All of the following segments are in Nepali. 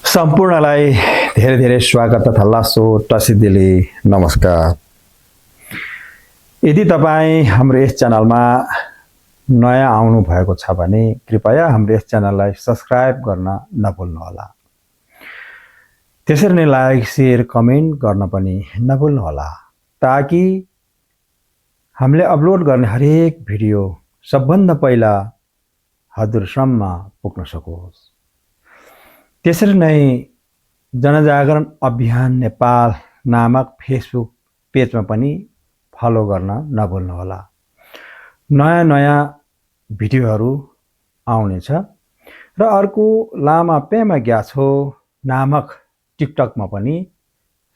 सम्पूर्णलाई धेरै धेरै स्वागत तथा लासो टसिदिली नमस्कार। यदि तपाईँ हाम्रो यस च्यानलमा नयाँ आउनु भएको छ भने कृपया हाम्रो यस च्यानललाई सब्स्क्राइब गर्न नभुल्नुहोला। त्यसरी नै लाइक शेयर कमेन्ट गर्न पनि नभुल्नुहोला ताकि हामीले अपलोड गर्ने हरेक भिडियो सबभन्दा पहिला हजुरसम्म पुग्न सकोस्। त्यसरी नै जनजागरण अभियान नेपाल नामक फेसबुक पेजमा पनि फलो गर्न नभुल्नुहोला। नयाँ नयाँ भिडियोहरू आउनेछ र अर्को लामा पेमा ग्याछो नामक टिकटकमा पनि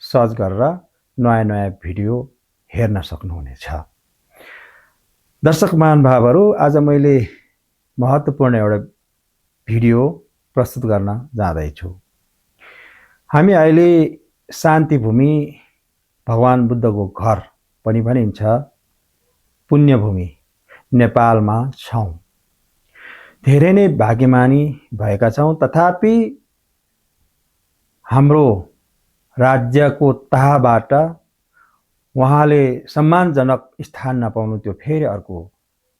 सर्च गरेर नयाँ नयाँ भिडियो हेर्न सक्नुहुनेछ। दर्शक महानुभावहरू, आज मैले महत्त्वपूर्ण एउटा भिडियो प्रस्तुत गर्न जाँदैछु। हामी अहिले शान्तिभूमि भगवान बुद्धको घर पनि भनिन्छ पुण्यभूमि नेपालमा छौँ। धेरै नै भाग्यमानी भएका छौँ। तथापि हाम्रो राज्यको तहबाट उहाँले सम्मानजनक स्थान नपाउनु त्यो फेरि अर्को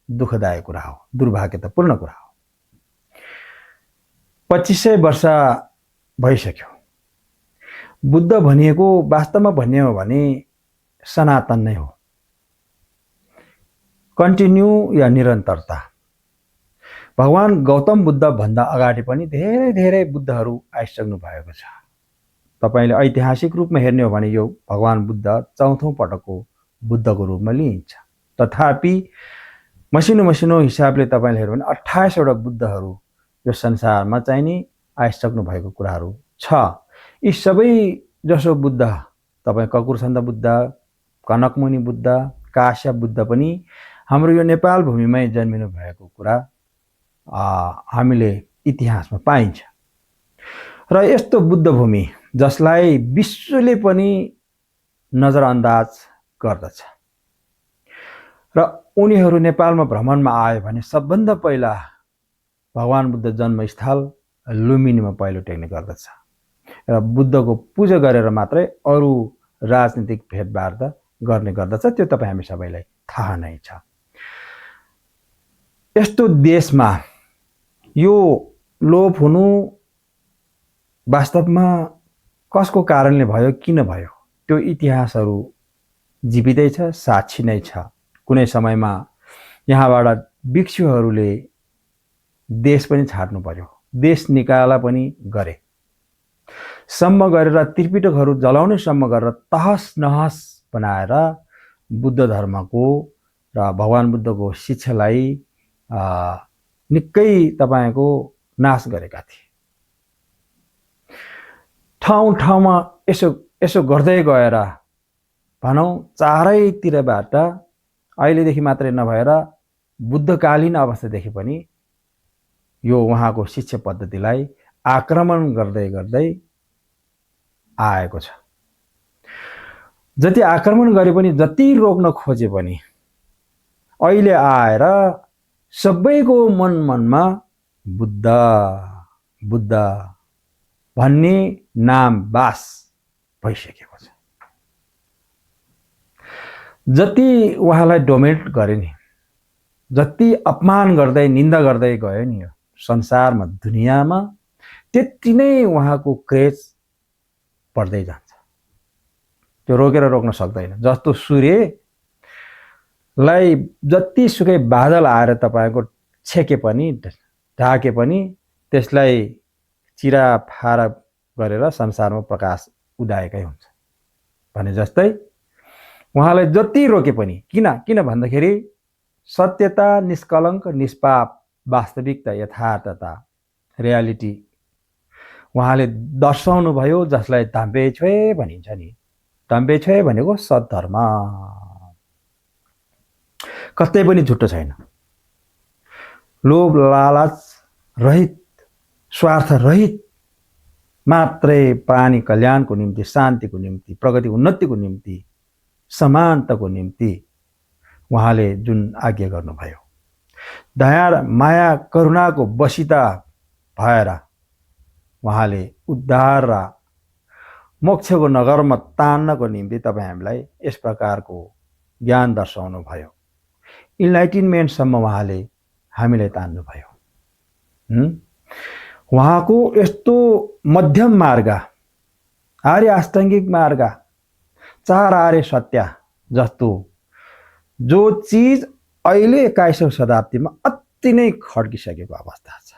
दुःखदायक कुरा हो, दुर्भाग्यतापूर्ण कुरा हो। 2500 वर्ष भइसक्यो। बुद्ध भनिएको वास्तवमा भन्ने हो भने सनातन नै हो, कन्टिन्यू या निरन्तरता। भगवान गौतम बुद्ध भन्दा अगाडि पनि धेरै धेरै बुद्धहरू आइसक्नु भएको छ। तपाईले ऐतिहासिक रूपमा हेर्ने हो भने यो भगवान बुद्ध चौथौं पटकको बुद्धको रूपमा लिइन्छ। तथापि मसिनो मसिनो हिसाबले तपाईले हेर्नु भने 28 वटा बुद्धहरू यो संसारमा चाहिँ नि आइसक्नु भएको कुराहरू छ। यी सबै जसो बुद्ध तपाईँ ककुरछन्द बुद्ध, कनकमुनि बुद्ध, काश्यप बुद्ध पनि हाम्रो यो नेपाल भूमिमै जन्मिनु भएको कुरा हामीले इतिहासमा पाइन्छ। र यस्तो बुद्ध भूमि जसलाई विश्वले पनि नजरअन्दाज गर्दछ र उनीहरू नेपालमा भ्रमणमा आयो भने सबभन्दा पहिला भगवान बुद्ध जन्मस्थल लुम्बिनीमा पहिलो टेक्ने गर्दछ र बुद्धको पूजा गरेर मात्रै अरू राजनीतिक भेटवार्ता गर्ने गर्दछ। त्यो तपाईँ हामी सबैलाई थाहा नै छ। यस्तो देशमा यो लोप हुनु वास्तवमा कसको कारणले भयो, किन भयो, त्यो इतिहासहरू जीवितै छ, साक्षी नै छ। कुनै समयमा यहाँबाट भिक्षुहरूले देश पनि छाड्नु पर्यो, देश निकाला पनि गरे, सम्म गरेर त्रिपिटकहरू जलाउने सम्म गरेर तहस नहस बनाएर बुद्ध धर्मको र भगवान बुद्धको शिक्षालाई निकै तपाईको नाश गरेका थिए। ठाउँ ठाउँमा यसो गर्दै गएर भनौँ चारैतिरबाट अहिलेदेखि मात्रै नभएर बुद्धकालीन अवस्थादेखि पनि यो उहाँको शिक्षा पद्धतिलाई आक्रमण गर्दै गर्दै आएको छ। जति आक्रमण गरे पनि, जति रोक्न खोजे पनि अहिले आएर सबैको मनमा बुद्ध बुद्ध भन्ने नाम बास भइसकेको छ। जति उहाँलाई डोमिनेट गरे नि, जति अपमान गर्दै निन्दा गर्दै गयो नि यो संसारमा दुनियाँमा, त्यति नै उहाँको क्रेज बढ्दै जान्छ। त्यो रोकेर रोक्न सक्दैन। जस्तो सूर्यलाई जति सुकै बादल आएर तपाईको छेके पनि ढाके पनि त्यसलाई चिरा फारा गरेर संसारमा प्रकाश उदाएकै हुन्छ भने जस्तै उहाँलाई जति रोके पनि किन भन्दाखेरि सत्यता, निष्कलङ्क, निष्पाप, वास्तविकता, यथार्थता, रियालिटी उहाँले दर्शाउनु भयो, जसलाई दाम्पेछ्वे भनिन्छ नि। दाम्पेछ्वे भनेको सद्धर्म, कतै पनि झुटो छैन। लोभ लालच रहित, स्वार्थ रहित मात्रै प्राणी कल्याणको निम्ति, शान्तिको निम्ति, प्रगति उन्नतिको निम्ति, समानताको निम्ति उहाँले जुन आज्ञा गर्नुभयो, दया माया करुणाको वशिता भएर उहाँले उद्धार र मोक्षको नगरमा तान्नको निम्ति तपाईँ हामीलाई यस प्रकारको ज्ञान दर्शाउनु भयो। इन्लाइटिनमेन्टसम्म उहाँले हामीलाई तान्नुभयो। उहाँको यस्तो मध्यम मार्ग, आर्य अष्टाङ्गिक मार्ग, 4 आर्य सत्य जस्तो जो चिज अहिले 21औं शताब्दीमा अति नै खड्किसकेको अवस्था छ।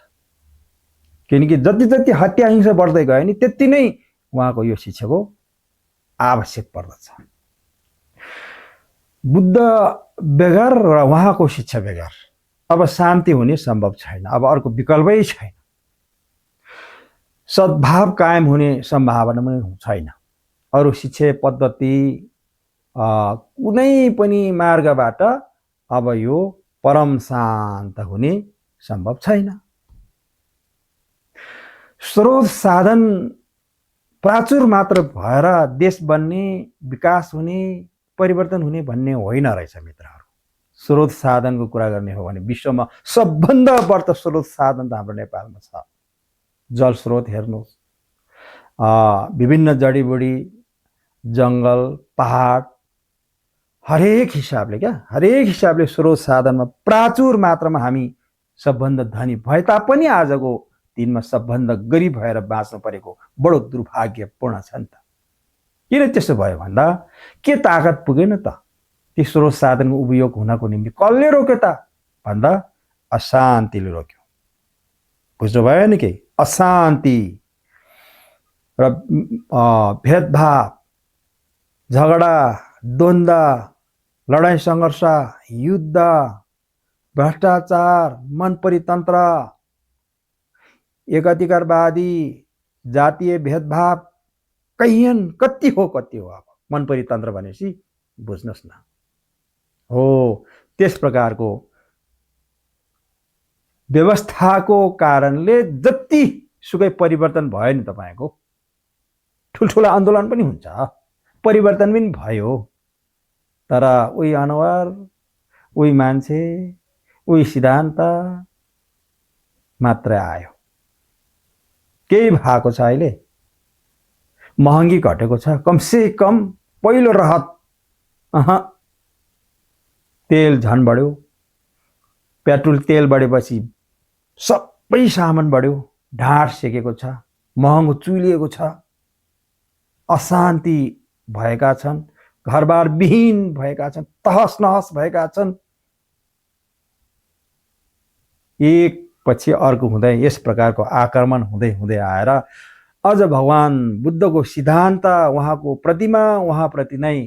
किनकि जति जति हत्या हिंसा बढ्दै गयो नि त्यति नै उहाँको यो शिक्षाको आवश्यक पर्दछ। बुद्ध बेगर र उहाँको शिक्षा बेगर अब शान्ति हुने सम्भव छैन। अब अर्को विकल्पै छैन। सद्भाव कायम हुने सम्भावना पनि छैन। अरू शिक्षा पद्धति कुनै पनि मार्गबाट अब यो परम शान्त हुने सम्भव छैन। स्रोत साधन प्राचुर मात्र भएर देश बन्ने, विकास हुने, परिवर्तन हुने भन्ने होइन रहेछ मित्रहरू। स्रोत साधनको कुरा गर्ने हो भने विश्वमा सबभन्दा बढ्ता स्रोत साधन त हाम्रो नेपालमा छ। जल स्रोत हेर्नुहोस्, विभिन्न जडीबुडी, जङ्गल, पहाड, हरेक हिसाबले स्रोत साधनमा प्राचुर मात्रामा हामी सबभन्दा धनी भए तापनि आजको दिनमा सबभन्दा गरिब भएर बाँच्नु परेको बडो दुर्भाग्यपूर्ण छ नि त। किन त्यसो भयो भन्दा के ताकत पुगेन त? ती स्रोत साधनको उपयोग हुनको निम्ति कसले रोक्यो त भन्दा अशान्तिले रोक्यो। बुझ्नुभयो नि? के अशान्ति र भेदभाव, झगडा, द्वन्द, लडाईँ सङ्घर्ष, युद्ध, भ्रष्टाचार, मन परितन्त्र, एकाधिकारवादी, जातीय भेदभाव, कैयन कति हो अब मन परितन्त्र भनेपछि बुझ्नुहोस् न। हो त्यस प्रकारको व्यवस्थाको कारणले जति सुकै परिवर्तन भयो नि तपाईको, ठुल्ठुला आन्दोलन पनि हुन्छ, परिवर्तन पनि भयो, तर उही अनुहार, उही मान्छे, उही सिद्धान्त मात्र आयो। केही भएको छ अहिले? महँगी घटेको छ कमसे कम। पहिलो राहत तेल झन बढ्यो, पेट्रोल तेल बढेपछि सबै सामान बढ्यो, ढाड सेकेको छ, महँगो चुलिएको छ, अशान्ति भएका छन्, घरबार विहीन भएका छन्, तहस नहस भएका छन्। एक पछि अर्को हुँदै यस प्रकारको आक्रमण हुँदै हुँदै आएर अझ भगवान बुद्धको सिद्धान्त, उहाँको प्रतिमा उहाँप्रति नै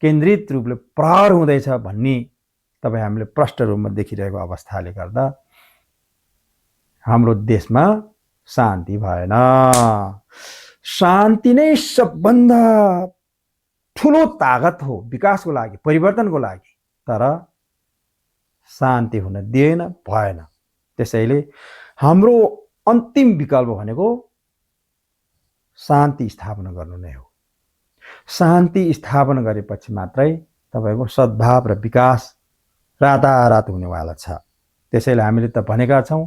केन्द्रित रूपले प्रहार हुँदैछ भन्ने तपाईँ हामीले प्रष्ट रूपमा देखिरहेको अवस्थाले गर्दा हाम्रो देशमा शान्ति भएन। शान्ति नै सबभन्दा ठुलो ताकत हो विकासको लागि, परिवर्तनको लागि, तर शान्ति हुन दिएन, भएन। त्यसैले हाम्रो अन्तिम विकल्प भनेको शान्ति स्थापना गर्नु नै हो। शान्ति स्थापना गरेपछि मात्रै तपाईको सद्भाव र विकास रातारात हुनेवाला छ। त्यसैले हामीले त भनेका छौँ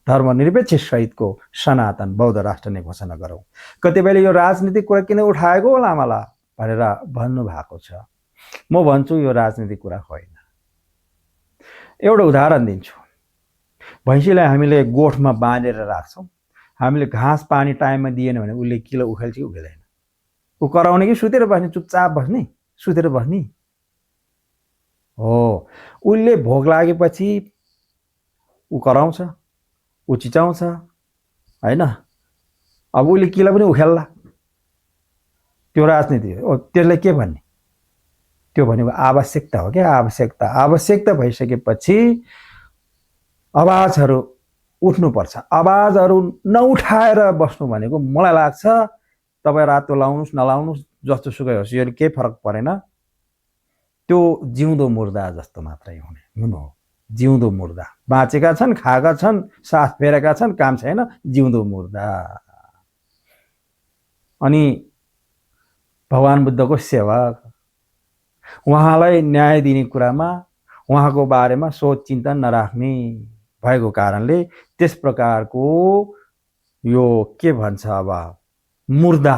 धर्मनिरपेक्ष सहितको सनातन बौद्ध राष्ट्र नै घोषणा गरौँ। कतिपयले यो राजनीतिक कुरा किन उठाएको होला मलाई भनेर भन्नु भएको छ। म भन्छु यो राजनीतिक कुरा होइन। एउटा उदाहरण दिन्छु। भैँसीलाई हामीले गोठमा बाँधेर राख्छौँ, हामीले घाँस पानी टाइममा दिएन भने उसले किलो उखेल्छ कि उखेल्दैन? ऊ कराउने कि सुतेर बस्ने? चुपचाप बस्ने, सुतेर बस्ने हो। उसले भोक लागेपछि ऊ कराउँछ, ऊ चिचाउँछ हैन? अब उसले किलो पनि उखेल्ला। त्यो राजनीति हो। त्यसलाई के भन्ने? त्यो भनेको आवश्यकता हो क्या। आवश्यकता भइसकेपछि आवाजहरू उठ्नुपर्छ। आवाजहरू नउठाएर बस्नु भनेको मलाई लाग्छ तपाईँ रातो लाउनुस् नलाउनुस् जस्तो सुकै होस्, यो केही फरक परेन। त्यो जिउँदो मुर्दा जस्तो मात्रै हुनु हो। जिउँदो मुर्दा, बाँचेका छन्, खाएका छन्, सास फेरेका छन्, काम छैन, जिउँदो मुर्दा। अनि भगवान बुद्धको सेवक, उहाँलाई न्याय दिने कुरामा उहाँको बारेमा सोच चिन्तन नराख्ने भएको कारणले त्यस प्रकारको यो के भन्छ अब मुर्दा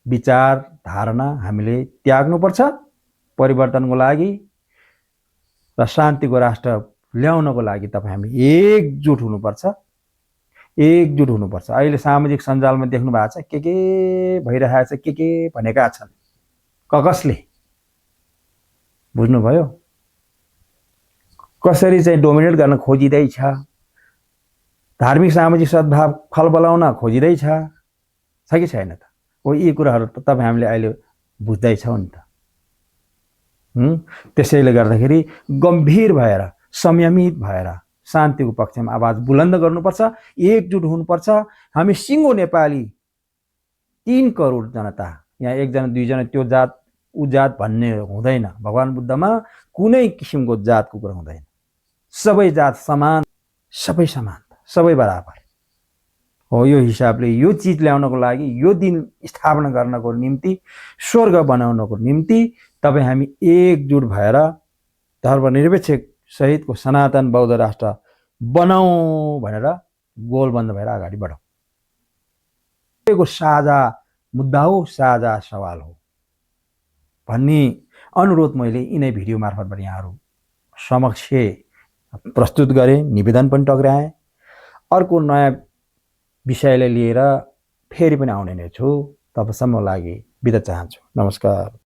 विचार धारणा हामीले त्याग्नुपर्छ परिवर्तनको लागि र शान्तिको राष्ट्र ल्याउनको लागि तपाईँ हामी एकजुट हुनुपर्छ। एकजुट हुनुपर्छ। अहिले सामाजिक सञ्जालमा देख्नु भएको छ के भइरहेछ के भनेका छन् कसले बुझ्नुभयो कसरी चाहिँ डोमिनेट गर्न खोजिँदैछ धार्मिक सामाजिक सद्भाव खलबलाउन खोजिँदैछ छ कि छैन त हो यी कुराहरू त तपाईँ हामीले अहिले बुझ्दैछौँ नि त त्यसैले गर्दाखेरि गम्भीर भएर संयमित भएर शान्तिको पक्षमा आवाज बुलन्द गर्नुपर्छ एकजुट हुनुपर्छ। हामी सिङ्गो नेपाली 3 करोड जनता यहाँ एकजना दुईजना त्यो जात उ जात भन्ने हुँदैन। भगवान बुद्धमा कुनै किसिमको जातको कुरा हुँदैन। सबै जात समान सबै समान सबै बराबर हो। यो हिसाबले यो चीज ल्याउनको लागि यो दिन स्थापना गर्नको निम्ति स्वर्ग बनाउनको निम्ति तपाईँ हामी एकजुट भएर धर्मनिरपेक्ष सहितको सनातन बौद्ध राष्ट्र बनाऊ भनेर गोलबन्द भएर अगाडि बढौँ। यो साझा मुद्दा हो साझा सवाल हो भन्ने अनुरोध मैले यिनै भिडियो मार्फतबाट यहाँहरू समक्ष प्रस्तुत गरेँ निवेदन पनि टक्राएँ। अर्को नयाँ विषयलाई लिएर फेरि पनि आउने नै छु। तबसम्म लागि बिदा चाहन्छु। नमस्कार।